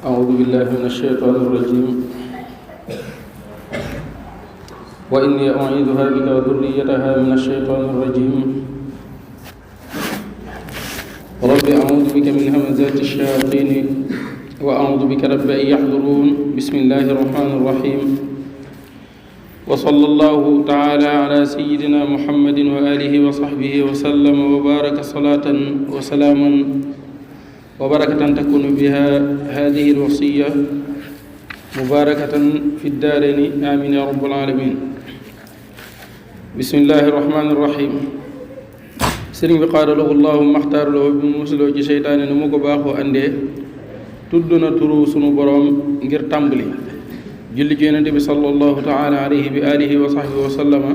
أعوذ بالله من الشيطان الرجيم وإني أعيذها بك وذريتها من الشيطان الرجيم رب أعوذ بك من همزات الشياطين وأعوذ بك رب أن يحضرون بسم الله الرحمن الرحيم وصلى الله تعالى على سيدنا محمد وآله وصحبه وسلم وبارك صلاة وسلاما وبركة تكون بها هذه الوصية مباركة في الدارين آمين يا رب العالمين بسم الله الرحمن الرحيم sëriñ bi qaala lahu allahumma axtaar lahu bi mu musuloo ci seytaane ni mu ko baaxoo àndee tudd na turu sunu boroom ngir tàmbali julli ci yonente bi sallallahu taala alayhi bi alihi wa sahbihi wa sallama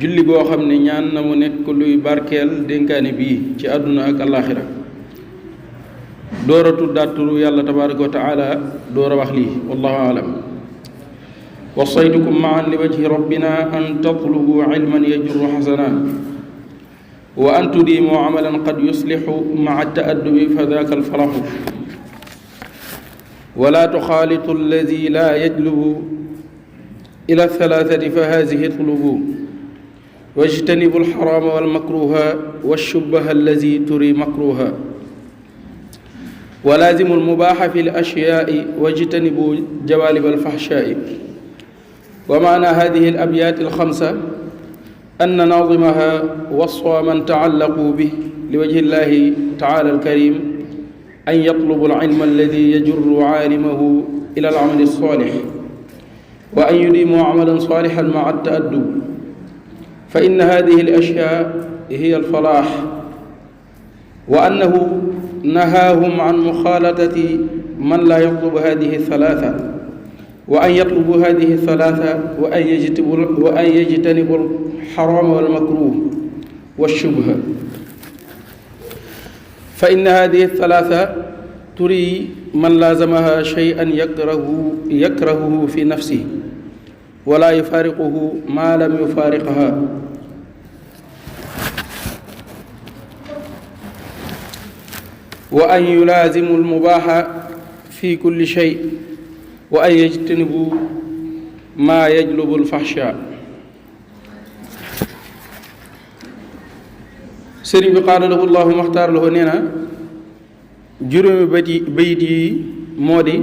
julli goo xam ne ñaan na mu nekk luy barkeel dénkaane bii ci àdduna ak alaaxira door a tuddaat turu yàlla tabaraka wa taala door a wax lii wallahu alam wasaytukum maan li wajhi rabbina an tatlubu ilman yajurru xasana wa an tudiimu amalan qad yuslixu maa taaddubi fa daaka alfalahu wala tuxaalitu alladi laa yajlubu ila thalathati fa haadihi tulubu wajtanibu alxarama walmakruha walshubaha alladi turi makruha walaazimu almubaaxa fi alasyaai wajtanibu jawaalib alfaxshaai wa maana hadihi alabyaat alxamsa أن ناظمها وصى من تعلقوا به لوجه الله تعالى الكريم أن يطلب العلم الذي يجر عالمه إلى العمل الصالح وأن يديموا عملا صالحا مع التأدب فإن هذه الأشياء هي الفلاح وأنه نهاهم عن مخالطة من لا يطلب هذه الثلاثة وأن يطلبوا هذه الثلاثة وأن يجتنبوا الحرام والمكروه والشبهة فإن هذه الثلاثة تري من لازمها شيئا يكرهه في نفسه ولا يفارقه ما لم يفارقها وأن يلازموا المباح في كل شيء wa ay yajtanibu maa yajlubu alfaxsha sëriñ bi qaala lahu llahu maxtaar lahu nee na juróomi bayit yi moo di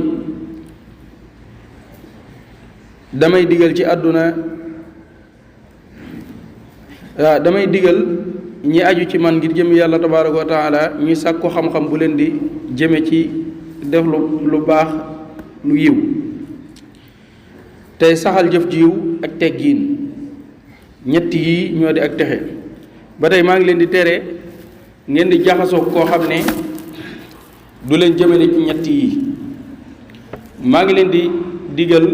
damay digal ci àdduna damay digal ñi aju ci man ngir jëm yàlla tabaaraka wa taala ñuy sàkku xam-xam bu leen di jëme ci def lu baax lu yiw tey saxal jëf ji yiw ak teggiin ñett yi ñoo di ak texe ba tey maa ngi leen di tere ngeen di jaxasoo koo xam ne du leen jëmale ci ñett yi maa ngi leen di digal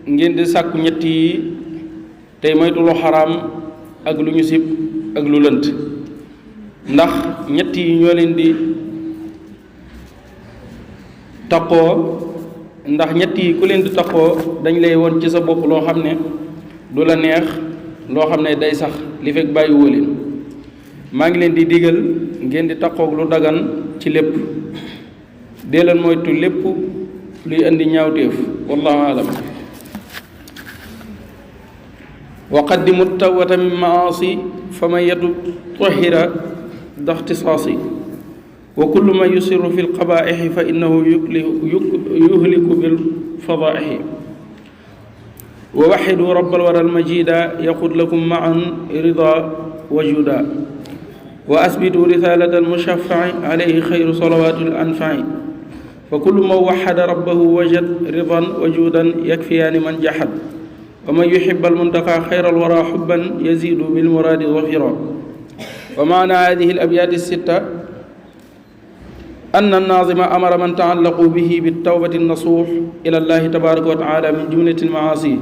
ngeen di sàkku ñett yi tey moytu lu xaraam ak lu ñu sib ak lu lënt ndax ñett yi ñoo leen di taqoo ndax ñett yi ku leen di taxoo dañ lay won ci sa bopp loo xam ne du la neex loo xam ne day sax li fekk bàyyiwoo leen maa ngi leen di digal ngeen di taxoog lu dagan ci lépp dee leen moytu lépp luy indi ñaawteef wallahu alam wa qaddimu tawbata min maasi fa man yatub tahira daxtisaasi wa kullu man yusiru fi lqabaixi fa innahu yuhliku bilfadaixi wa waxidu rabbal wara almajida yaqud lakum maan rida wa juda wa asbitu risalata almushafaci alayhi xayru salawati alanfaci fa kullu man waxada rabbahu wajad ridan wa judan yakfiyaani man jaxad wa man yuxiba almuntaqa xayra alwara xubban yazidu bilmuraadi zafira wa maana hadihi alabyaati sitta أن الناظم أمر من تعلقوا به بالتوبة النصوح إلى الله تبارك وتعالى من جملة المعاصي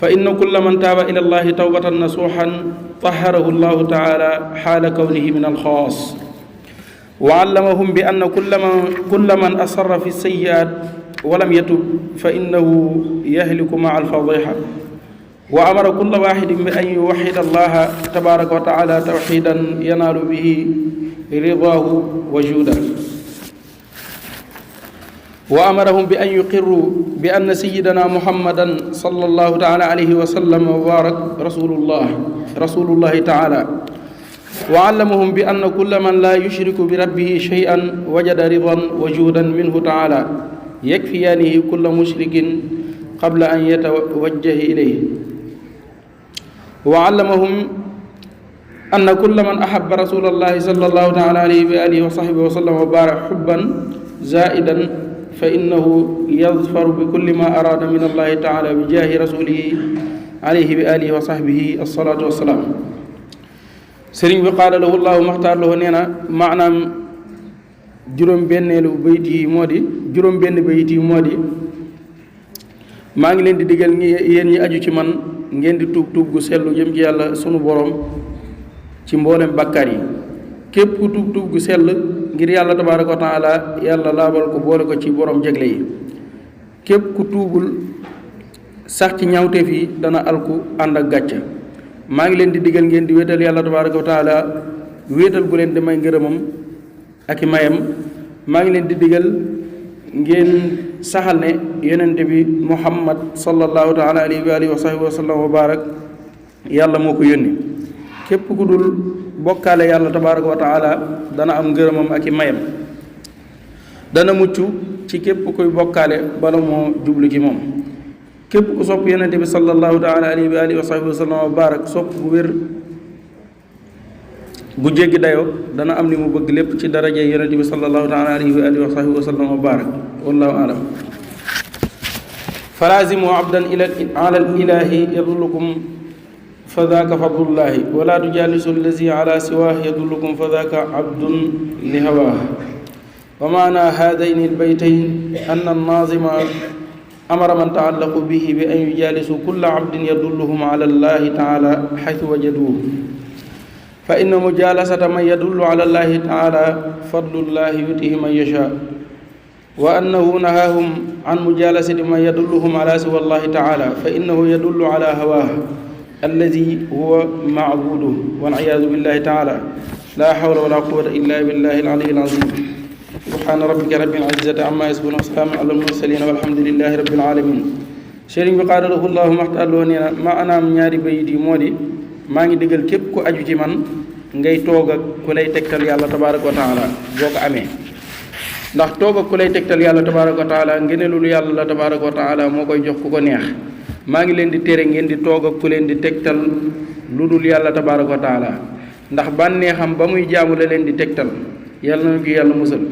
فإن كل من تاب إلى الله توبة نصوحا طهره الله تعالى حال كونه من الخاص وعلمهم بأن كل من أصر في السيئات ولم يتب فإنه يهلك مع الفضيحة وأمر كل واحد بأن يوحد الله تبارك وتعالى توحيدا ينال به رضاه وجوده wa amarahum bi an yuqirru bi anna sayyidana muhammadan sallallahu taala alayhi wa sallam wa barak rasulullahi taala wa allamahum bi anna kulla man la yushriku bi rabbihi shay'an wajada ridan wa juudan minhu taala yakfiyaanihi kulla mushrikin qabla an yatawajjaha ilayhi wa allamahum anna kulla man ahabba rasulallahi sallallahu taala alayhi wa alihi wa sahbihi wa sallam wa barak hubban zaidan fa innahu yadfaru bi kulli ma araada min allahi taala bi jaahi rasulihi alayhi wa alihi wa sahbihi assalaatu wassalaam. sëriñ bi qaala lahu llahu maxtaar lahu nee na maanaam juróom-benn bayit yi moo di maa ngi leen di digal yéen ñi aju ci man ngeen di tuub gu sellu jëm ci yàlla sunu borom ci mboolem bàkkaar yi. képp ku tuub gu sell ngir yàlla tabaaraka wa taala yàlla laabal ko boole ko ci borom jegle yi. képp ku tuubul sax ci ñaawteef yi dana alku ànd ak gàcca. maa ngi leen di digal ngeen di wéetal yàlla tabaaraka wa taala wéetal gu leen di may ngërëmam ak i mayam. maa ngi leen di digal ngeen saxal ne yonente bi muhammad sallallahu taala alayhi wa alihi wa sahbihi wa sallam wa barak yàlla moo ko yónni. képp ku dul bokkaale yàlla tabaaraka wa taala dana am ngërëmam ak i mayam, dana mucc ci képp kuy bokkaale bala moo jublu ci moom. képp ku sopp yonente bi sallallahu taala alayhi wa alihi wa sahbihi wa sallam wa barak sopp bu wér bu jéggi dayoo dana am li mu bëgg lépp ci daraje yonente bi sallallahu taala alayhi wa alihi wa sahbihi wa sallam wa barak wallahu alam. falaazimu abdan ala ilahi yadullukum fa daaka fadlullahi wala tujaalisu allazi ala siwaah yadullukum fa daaka abdun li hawaah. wa maana haadayni albaytayn anna annaazima amara man taallaqu bihi bi an yujaalisu kulla abdin yadulluhum ala allahi taala xaytu wajaduuhu fa inna mujaalasata man yadullu ala allahi taala fadlullahi yutihi man yashaa wa annahu nahaahum an mujaalasati man yadulluhum ala siwa allahi taala fa innahu yadullu ala hawaah alladi huwa maabuduhu wal iyaadu billahi taala laa hawla wala quwwata illa billahi al-aliyyi al-azim. subhaana rabbika rabbil izzati amma yasifuun wa salaamun alal mursaliin walhamdulillahi rabbil aalamiin. sëriñ bi qaala lahu llaahu maxtaar loo nee na maanaam ñaari bayit yi moo di maa ngi digal képp ku aju ci man ngay toog ak ku lay tegtal yàlla tabaaraka wa taala boo ko amee. ndax toog ak ku lay tegtal yàlla tabaaraka wa taala ngëneelul yàlla la tabaaraka wa taala moo koy jox ku ko neex. maa ngi leen di tere ngeen di toog ak ku leen di tegtal lu dul yàlla tabaaraka wa taala ndax bànneexam ba muy jaamu la leen di tegtal. yàlla nañu ko yàlla musal.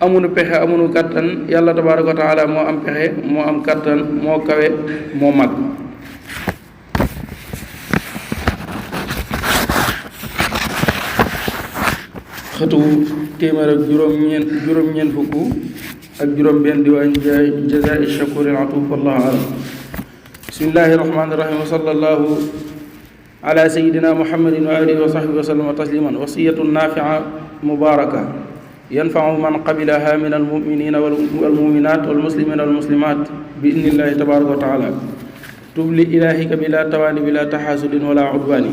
amunu pexe amunu kàttan yàlla tabaaraka wa taala moo am pexe moo am kàttan moo kawe moo mag. xëtu téeméer ak juróom-ñeent fukk ak juróom-benn diwaan jazaa'i shakuuril atuuf wallahu alam. bismillahi rahmaani rahim wa sallallahu ala sayidina muhammadin wa alihi wa sahbihi wa sallama tasliman. wasiyatun naafi'a mubaaraka yanfa'u man qabilaha min almuminina walmuminat walmuslimina walmuslimat bi idnillahi tabaraka wa taala. tub li ilahika bila tawaani bila taxaasudin wala udwaani.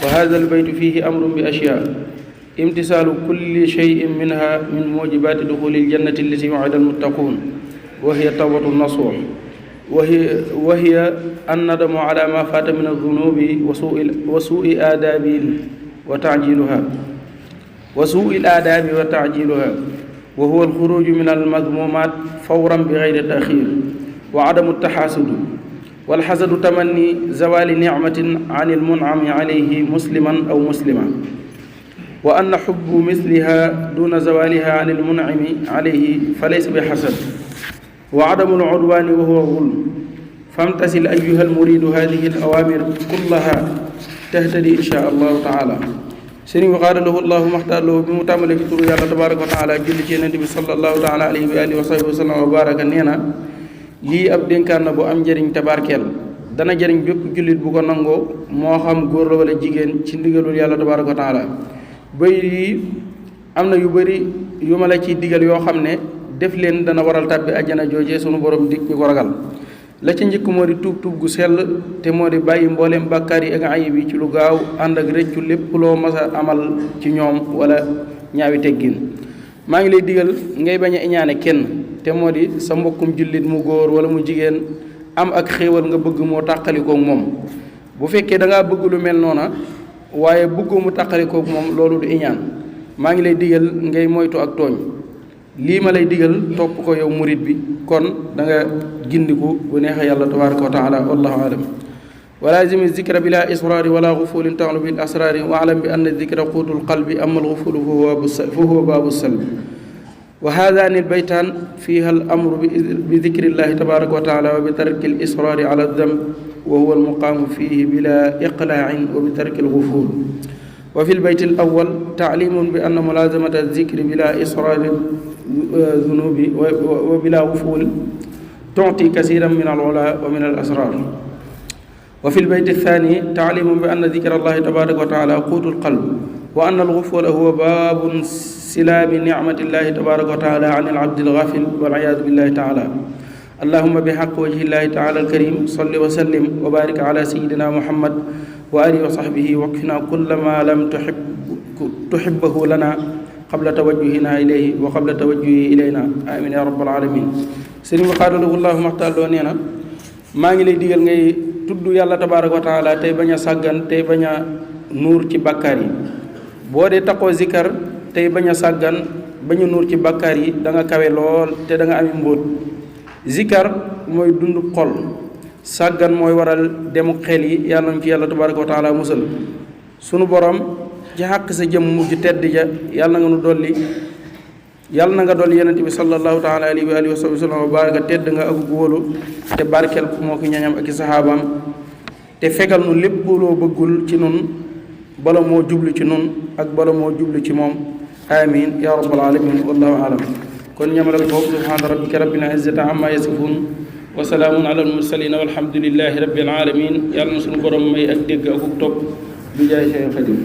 wa hada albaytu fihi amrun bi ashyaa imtisaalu kulli cheyin minha min mujibaati duxuli ljannati allati wa'ida almuttaquun wa hiya tawbatu nasuux wa hiya annadamu ala ma faata min aldunubi wa suui aadaabi wa tacjiluha wa huwa alxuruju min almadmumaat fawran bi gayri taxiir wa adamu taxaasudu walxasadu tamanni zawali nicmatin an almunami alayhi musliman aw muslima wa anna xubbu misliha duna zawaliha an almunami alayhi falaysa bi xasad wa adamu alcudwaani wa huwa zulm famtasil ayuha almuridu hadihi alawamir kullaha tahtadi insha allahu taala. sëriñ bi qaala lahu allahu maxtaar lahu bi mu tàmbalee ci turu yàlla tabaraka wa taala julli ci yonent bi sallallahu taala alayhi wa alihi wa sahbihi wa sallam wa baraka nee na lii ab dénkaan na bu am njëriñ tabarkeel dana jëriñ bépp jullit bu ko nangoo moo xam góor la wala jigéen ci ndigalul yàlla tabaraka wa taala. bay yi am na yu bëri yu ma la ciy digal yoo xam ne def leen dana waral tàbbi àjjana joojee sunu borom dig ñu ko ragal. la ci njëkk moo di tuub gu sell te moo di bàyyi mbooleem bàkkaar yi ak ayib yi ci lu gaaw ànd ak rëccu lépp loo mas a amal ci ñoom wala ñaawi teggin. maa ngi lay digal ngay bañ a iñaane kenn te moo di sa mbokkum jullit mu góor wala mu jigéen am ak xéewal nga bëgg moo tàqalikoog moom. bu fekkee da ngaa bëgg lu mel noona waaye bëggoo mu tàqalikoog moom loolu du iñaan. maa ngi lay digal ngay moytu ak tooñ lii ma lay digal topp ko yow murit bi kon da nga gindiku bu neexee yàlla tabaraka wa taala wallahu alam. wa laazim zikra bila israari wala gufulin taxlu bil asraari wa alam bi anna zikra quutul qalbi ama alxufulu fa huwa baabu salbi. wa haadaani albaytaan fiiha al amru bi dikrillahi tabaraka wa taala wa bi tarki al israari ala damb wa huwa almuqaamu fiihi bila iqlaacin wa bi tarki alxuful. wa fi lbayt alawal taalimun bi anna mulaazamata zikri bila israari zunubi wa bila guful tuuti kasiran min alula wa min alasrar. wa fi lbayt althani taalimun bi anna dikra allahi tabaraka wa taala quutu alqalb wa anna alxufula huwa baabu silaami nicmatillahi tabaraka wa taala an alabdi algafil walciyaadu billahi taala. allahuma bixaq wajhillahi taala alkarim salli wa sallim wa barik ala sayidina muhammad wa alihi wa sahbihi wakfina kulla ma lam tuhibbahu lana qabla tawajjuhina ilayhi wa qabla tawajjuhi ilayna amin ya rabbal alamin. sëriñ bi xaadalahu llahu maxtaar loo nee na maa ngi lay digal ngay tudd yàlla tabaraka wa taala tey bañ a sàggan tey bañ a nuur ci bàkkaar yi. boo dee taqoo zikkar tey bañ a sàggan bañ a nuur ci bàkkaar yi da nga kawe lool te da nga ami mbóot. zikkar mooy dund xol, sàggan mooy waral demuk xel yi. yàlla nañ ci yàlla tabaraka wa taala musal. sunu borom ci xàq sa jëm mujj tedd ja yàlla nga nu dolli yàlla na nga dolli yonent bi sallallahu taala alayhi wa alihi wa sallam wa baraka tedd nga ak wóolu te barkeel ko moo ko ñañam ak i saxaabaam te fegal nu lépp loo bëggul ci nun bala moo jublu ci nun ak bala moo jublu ci moom amin ya rabbal alamin wallahu alam. kon ñamalal foofu subhaana rabbika rabbil izzati amma yasifun wa salaamun ala al mursalin walhamdulillahi rabbil alamin. yàlla na suñu borom may ak dégg ak topp bi jaay Cheikh Xadim.